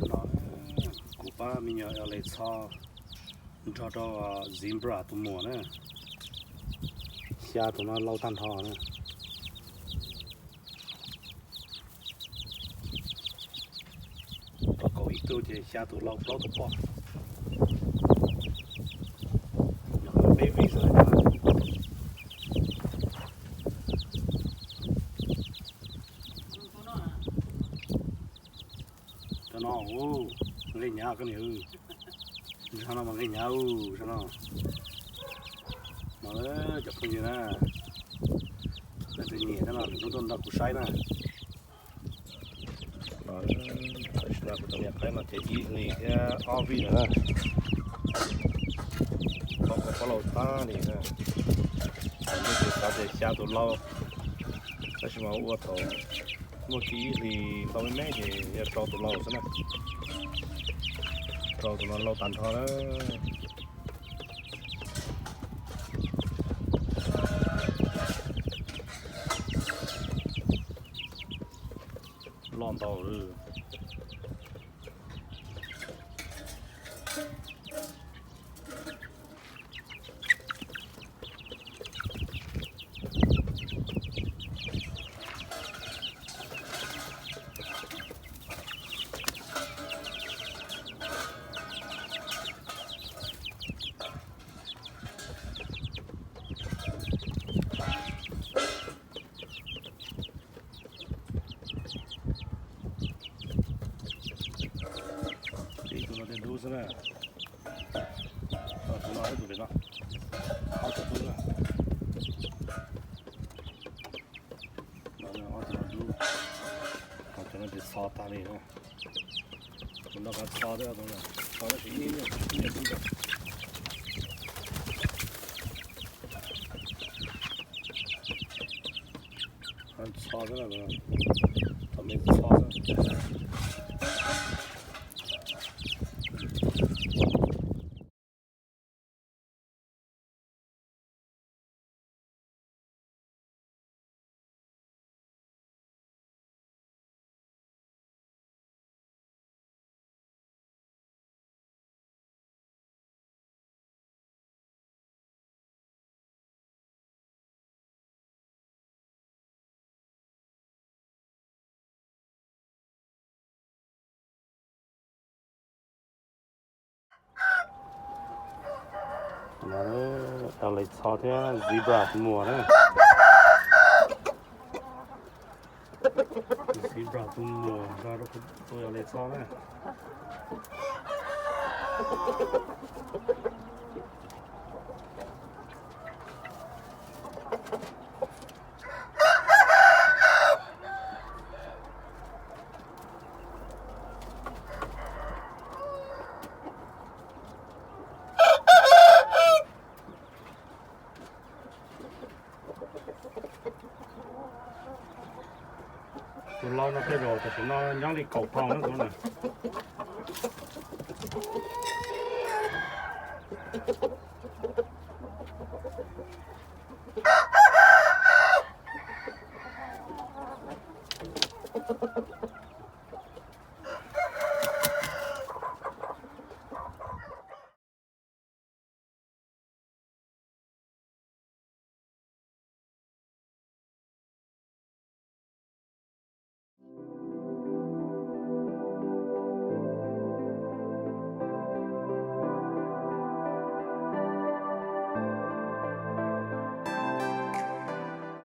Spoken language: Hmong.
No, kuv pab me nyuam L A txho nrog rau zebra tus muam na. Xya tus no laus tag nrho na. Rau kaum ib tug ces xya tus laus plaub tus poj. Nyuam qhuav peb vij xwb. Cov no, nqe hnyav koj niam. Zog no mas nqe hnyav, zog no. No cov phooj ywg na, leej twg nyiam thiab no lwm hnub tuaj nrog kuv saib na. Tam sim no kuv tus me nyuam qaib no ces ib hlis thiab ob vij lawm na. Tau cov poj laus tag li na. Tam sim no ces xya tus laus, tab sis mas ua thaum muaj kiag ib hlis ntau me me ces yog rau tus laus xwb na. Rau tus no laus tag nrho na. Loj ntau. Ib tug no tej dub xwb na. Tus no ib tug pem no, ob tug dub na. Ob tug no dub, cov no ces txho tag li na. Tus no kav txho thiab, tus no txho tab sis ib niag dub. Txho xwb, thaum me txho xwb. L A txho thiab zebra tus muam na. Zebra tus muam nrog rau kuv tus L A txho na. Tus laus no tej zaum tam sim no nyob li kaum pound na tus no.